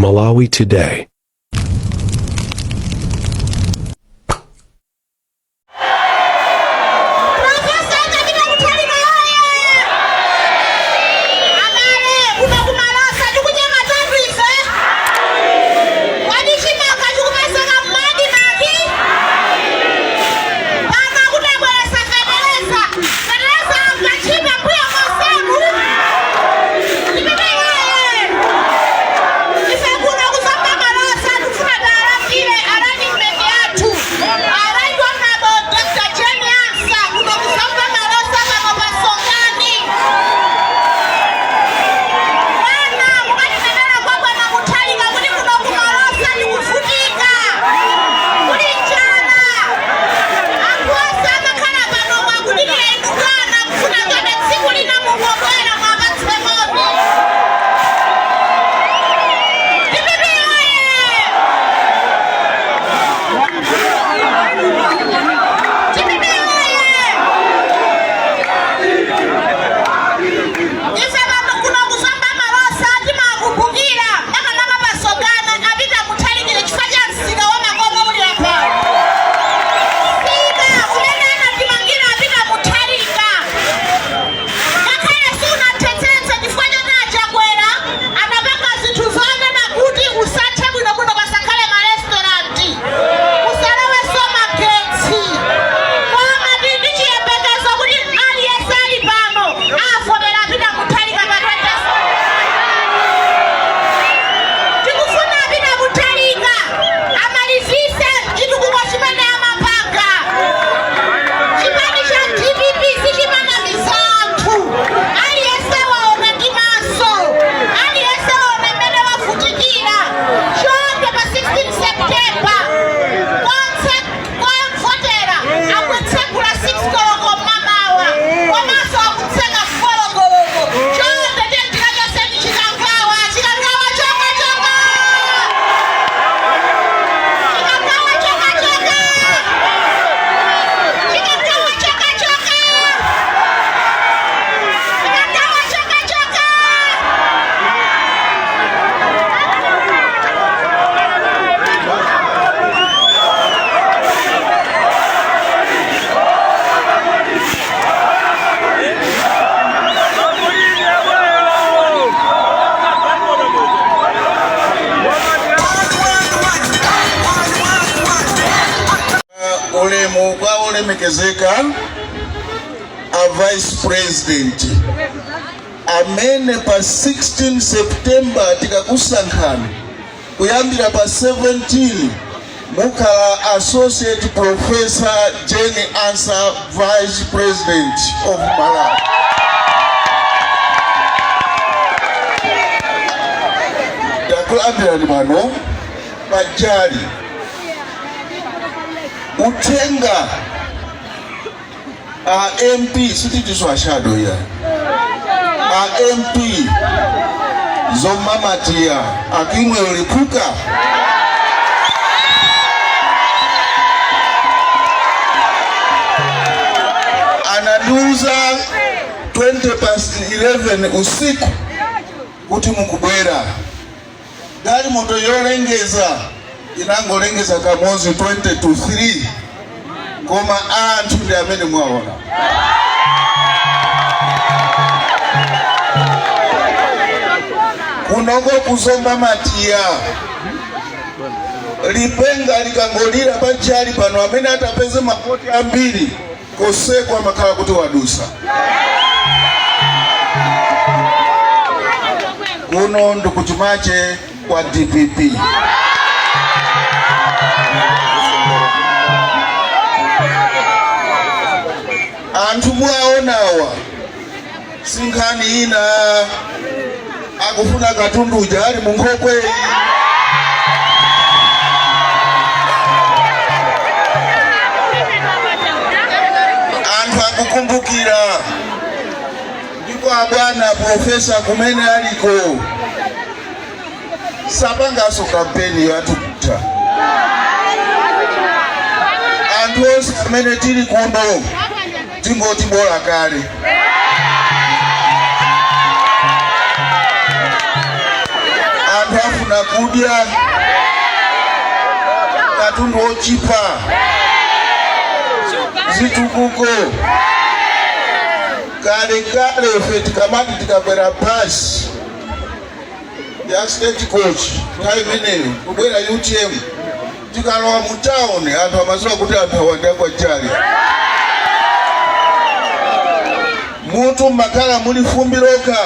Malawi Today. Professor Peter Mutharika oye! Abale, kuno ku Malosa tikudya matatu ife. Kodi chimanga chikupezeka m'MADMARC? Pano kuti abweresa fetereza. Fetereza angachipa mbuyo mosemu. DPP oye! Ife kuno ku Zomba Malosa tikufuna tialandire a running mate yathu. A Right Honorable Dr. Jane Ansah kuno ku Zomba Malosa pano pasongani. Bwana, mukatinenera kwa bwana Mutharika kuti kuno ku Malosa tikuvutika. Kuli njala. Anthu onse amakhala pano mwakudikira inu bwana, kufuna ngati tsiku lina mungobwera mwapatse moni. DPP oye! DPP oye! Ife pano kuno ku Zomba Malosa timakumbukira makamaka pasogana a Peter Mutharika chifukwa cha msika wa makono uli apa. Msika umene anatimangira a Peter Mutharika ngakhale sunathetsense chifukwa choti achakwera anapanga zinthu zonena kuti usathe bwinobwino, pasakhale ma restaurant, usalowenso magetsi, koma tili ndi chiyembekezo kuti aliyense ali pano avotera Peter Mutharika pa 20. Tikufuna Peter Mutharika amalizise chitukuko chimene amapanga. Chipani cha DPP sichimanamiza anthu. Aliyense waona ndi maso, aliyense waona mmene wavutikira. Chonde, pa 16 September konse komvotera akutsegula 6 koloko mmamawa komanso akutseka 4 koloko. Chonde, tiyeni Chikangawa, Chikangawa choka choka, Chikangawa choka choka, Chikangawa choka choka, Chikangawa choka choka. Ulemu kwa olemekezeka a Vice President amene pa 16 September tikakusankhani, kuyambira pa 17 mukhala Associate Professor Jane Ansah, Vice President of Malawi. Takulandirani pano pajali uthenga a MP sititiso a shadow ya a MP zomamatia akimwe uliphuka. Anandiuza 20 past 11 usiku kuti mukubwera. Galimoto yolengeza inangolengeza kamodzi 20 to 3, koma anthu ndi amene mwaona. Kunoko ku Zomba Matiya, lipenga likangolira pachali pano, amene atapeze mavoti ambiri koseko amakhala kuti wadusa. Kuno ndikuchimache kwa DPP. Anthu mwaonawa sinkhani ina, akufuna katundu uja ali munkhokwe. Anthu akukumbukira, ndipo abwana professor kumene aliko sapanganso kampeni yathukuta. Anthu onse amene tili kuno tingoti bola kale. Anthu afuna Chakudya, katundu ochipa, zitukuko. Kale kale ife tikamati tikakwera basi ya State Coach, nthawi imeneyo kubwera UTM, tikalowa mu town anthu amadziwa kuti anthu awa ndi akwa Jali. Mutu mmakhala muli fumbi lokha,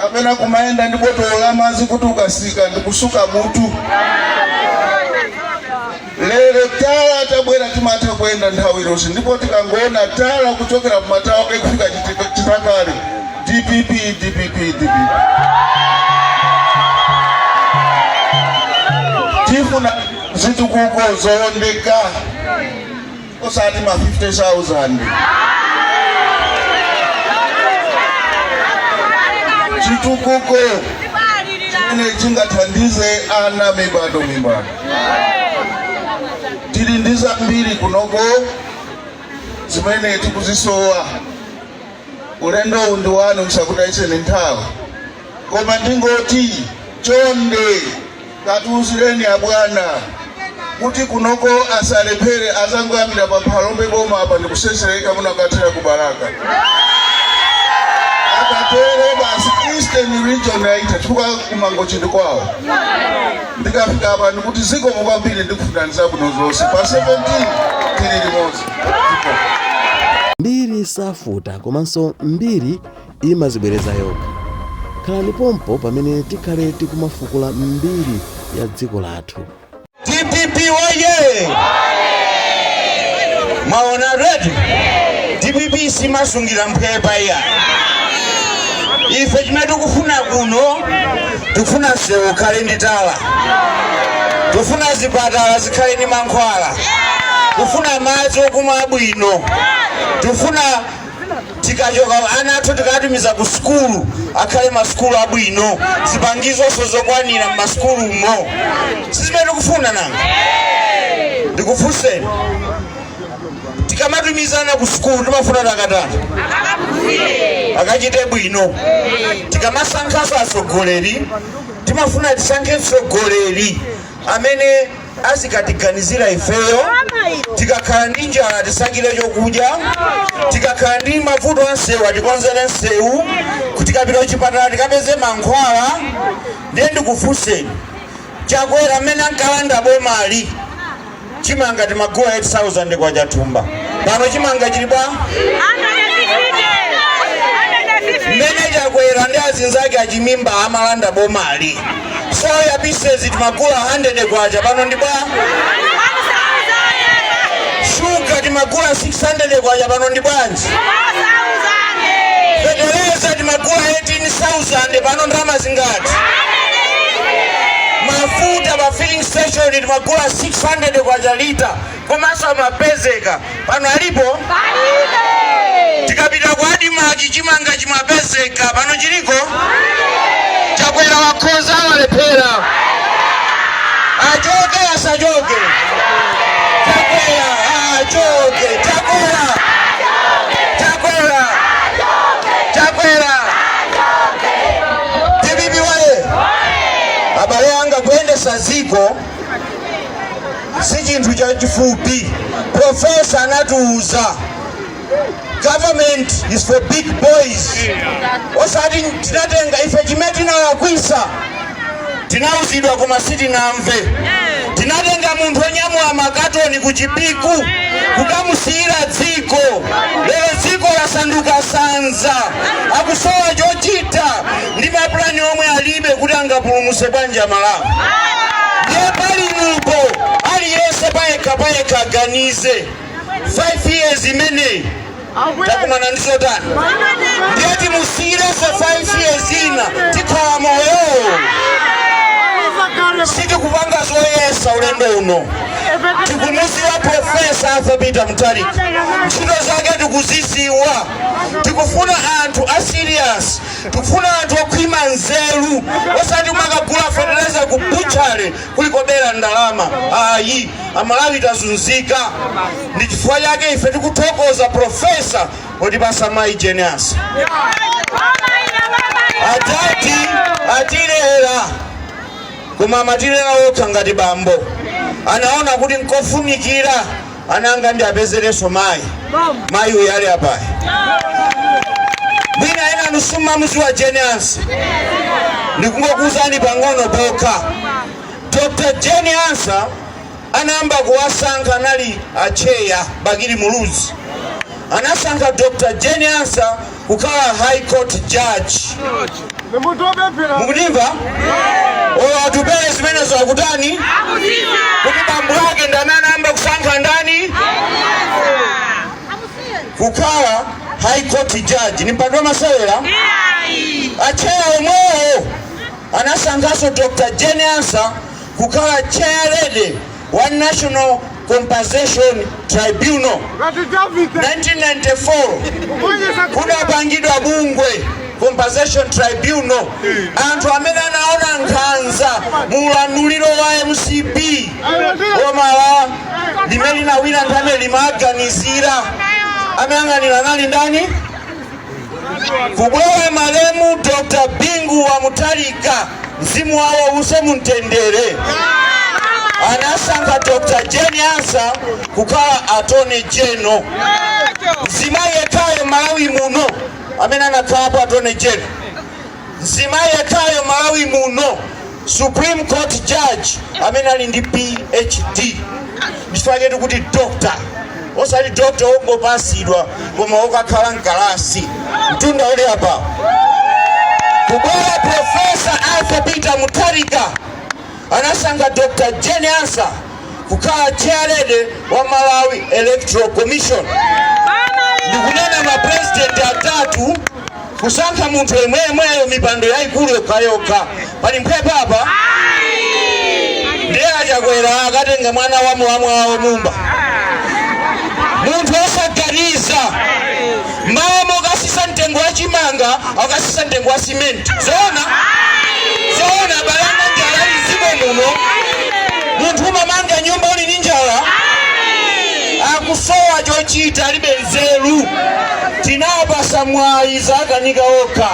kapena kumayenda ndi botolo la madzi kuti ukasika ndikusuka mutu. Lero tala tabwera, timatha kuyenda nthawi iliyonse, ndipo tikangoona tala kuchokera kumatawa kufika Chitakale, DPP, DPP, DPP. Tifuna zitukuko zooneka, osati ma 50,000. Chitukuko chimene chingathandize ana mibado mibado. Tili ndi zambiri kunoko zimene tikuzisowa. Ulendo uwu ndi wanu, ndisakutayitseni nthawi, koma ndingoti chonde katiuzireni abwana kuti kunoko asalephere, azangoyambira pa Phalombe boma apa ndikusesereka munakathera ku Balaka. Akatero basi Eastern Region yaitha, chifukwa kuMangochi ndi kwawo. Ndikafika apa ndikuti zikomo kwambiri, ndikufunirani zabwino zonse. Pa 17 tili limodzi. Zikomo. Mbiri safuta, komanso mbiri imazibwereza yokha. Khalani pompo pamene tikhale tikumafukula mbiri ya dziko lathu. DPP woye! Mwaona red? DPP simasungira mphepa iya. Ife chimene tikufuna kuno, tikufuna msewu ukhale ndi tala, tikufuna zipatala zikhale ndi mankhwala, tikufuna madzi okumwa abwino, tikufuna tikachoka ana athu tikatumiza ku sukulu akhale masukulu abwino, zipangizonso zokwanira m'masukulumo. Sizimene tikufuna nanga? Ndikufunseni, tikamatumizana ku sukulu timafuna takatani akachite bwino. Tikamasankhanso atsogoleri timafuna tisankhe mtsogoleri amene azikatiganizira ifeyo. Tikakhala ndi njala tisakire chokudya, tikakhala ndi mavuto a msewu atikonzere msewu, tikapita kuchipatala tikapeze mankhwala. Ndiye ndikufunseni, Chakwera mmene ankalanda bomali chimanga timagula 8000 kwacha thumba, pano chimanga chili bwa? Mmene Chakwera ndi azinzake achimimba amalanda bomali, soya pieces timagula 100 kwacha, pano ndi bwa? Shuga timagula 600 kwacha, pano ndi bwanji? Feteleza timagula 18,000, pano ndalama zingati? Mafuta pa filling station timagula 600 kwacha lita, komanso amapezeka, pano alipo? Tikapita ku ADMARC chimanga chimapezeka, pano chiliko? Chakwera wakhoza, walephera? Achoke, asachoke? Chakwera achoke! Chakwera, Chakwera, Chakwera! DPP waye! Abale anga, kuyendesa ziko si chinthu chachifupi. Profesa anatiuza, "Government is for big boys." Osati tinatenga ife chimene tinalakwisa, tinauzidwa koma sitinamve. Tinatenga munthu onyamula makatoni ku Chipiku kukamusiyira dziko. Lero dziko lasanduka sanza, akusowa chochita ndi mapulani omwe alibe kuti angapulumuse bwanji Amalawi. Ndiye palinupo aliyense payekha payekha aganize, 5 years imeneyi takumana ndi zotani? Ndiye timusiyirenso 5 years ina, tikhala moyo? Sitikupanga zoyesa ulendo uno. Tikumuziwa Profesa Arthur Peter Mutharika, ntchito zake tikuziziwa. Tikufuna anthu a serious, tikufuna anthu okhwima nzeru, osati kumakagula fetereza ku butchery kulikobera ndalama ayi. Amalawi tazunzika, ndi chifukwa chake ife tikuthokoza profesa otipasa mayi Jane Ansah. Adati atilera. Koma amatilera okha ngati bambo. Anaona kuti nkofunikira ananga ndi apezerenso mayi. Mayi uyu ali apayi. Mwina ena nusumamuziwa Jane Ansah. Ndikungokuwuzani pang'ono pokha. Dr. Jane Ansah anayamba kuwasankha anali acheya Bakili Muluzi. Anasankha Dr. Jane Ansah kukhala High Court judge. Mukutimva? Oyo Atupele zimenezo akutani? Kuti bambo ake ndi amene anayamba kusankha ndani? Kukhala High Court judge. Ni mpando wamasewera? Acheya omwewo anasankhanso Dr. Jane Ansah kukhala chair lady wa National Compensation Tribunal. 1994 kudapangidwa bungwe Compensation Tribunal. Anthu amene anaona nkhanza mu ulamuliro wa MCP, boma la limene linawina, anthu amene limaganizira amayang'anira anali ndani? Kubwera malemu Dr. Bingu wa Mutharika, mzimu wawo use mumtendere, anasankha Dr. Jane Ansah kukhala Attorney General. Mzimayi yekhayo Malawi muno amene anakhalapo Attorney General, mzimayi yekhayo Malawi muno Supreme Court judge amene ali ndi PhD. Ndichifukwa chetu kuti doctor, osati doctor wongopasidwa koma wokakhala mkalasi. Mtunda uli apa. Kubwera Professor Arthur Peter Mutharika, anasankha Dr. Jane Ansah kukhala chair lady wa Malawi Electoral Commission. Ndikunena mapresidenti atatu kusankha munthu yemweyemweyo mipando yayikulu yokhayokha. Pali mphepo apa? Ndiye aChakwera akatenga mwana wa mulamwawo Mumba, munthu osaganiza. Mama ukasisa mtengo wa chimanga, akasisa mtengo wa simenti, zoona? Zoona? Balanga, njala ili mdziko muno. Munthu umamanga nyumba uli ndi njala? Akusowa chochita, alibe nzeru. Tinawapasa mwayi, zakanika okha.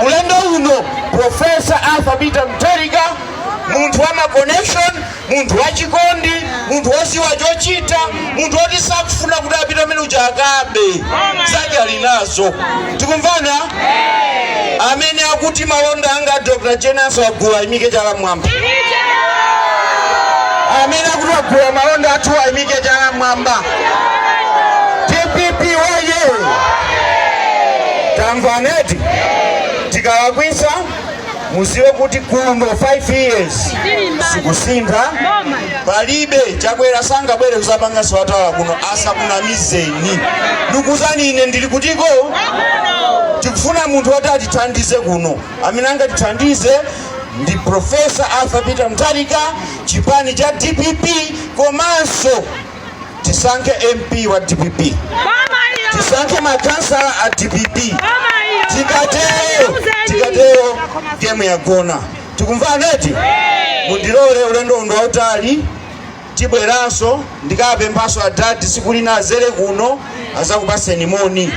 Ulendo uno Professor Arthur Peter Mutharika, munthu wa ma connection, munthu wachikondi, munthu woziwa chochita, munthu woti sakufuna kuti apite amene uja akabe zake ali nazo. Tikumvana? Amene akuti malonda anga Dr. Jane Ansah wagula, ayimike chala mwamba. Amene akuti wagula malonda athu, ayimike chala mwamba. DPP waye! Tamvaneti? Tikalakwisa, muziwe kuti kuno 5 years sikusintha, palibe. Chakwera sangabwere kuzapanga siwatala kuno, asakunamizeni. Ndikuzani ine ndili kutiko. Tikufuna munthu woti atithandize kuno. Amene angatithandize ndi Professor Arthur Peter Mutharika, chipani cha DPP, komanso tisankhe MP wa DPP, tisankhe makansala a DPP. Tikatero, tikatero game yagona. Tikumvaneti? Mundilole, ulendo undo wautali. Tibweranso. Ndikapemphaso adadi siku lina azere kuno azakupaseni moni,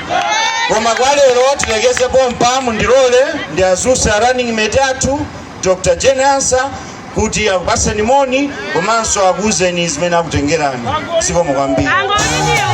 koma kwa lero tilekeze pompa. Mundilole ndi azuse a running mate athu Dr. Jane Ansah kuti akupaseni moni komanso akuuzeni zimene akutengerani. Zikomo kwambiri. Angoliniyo.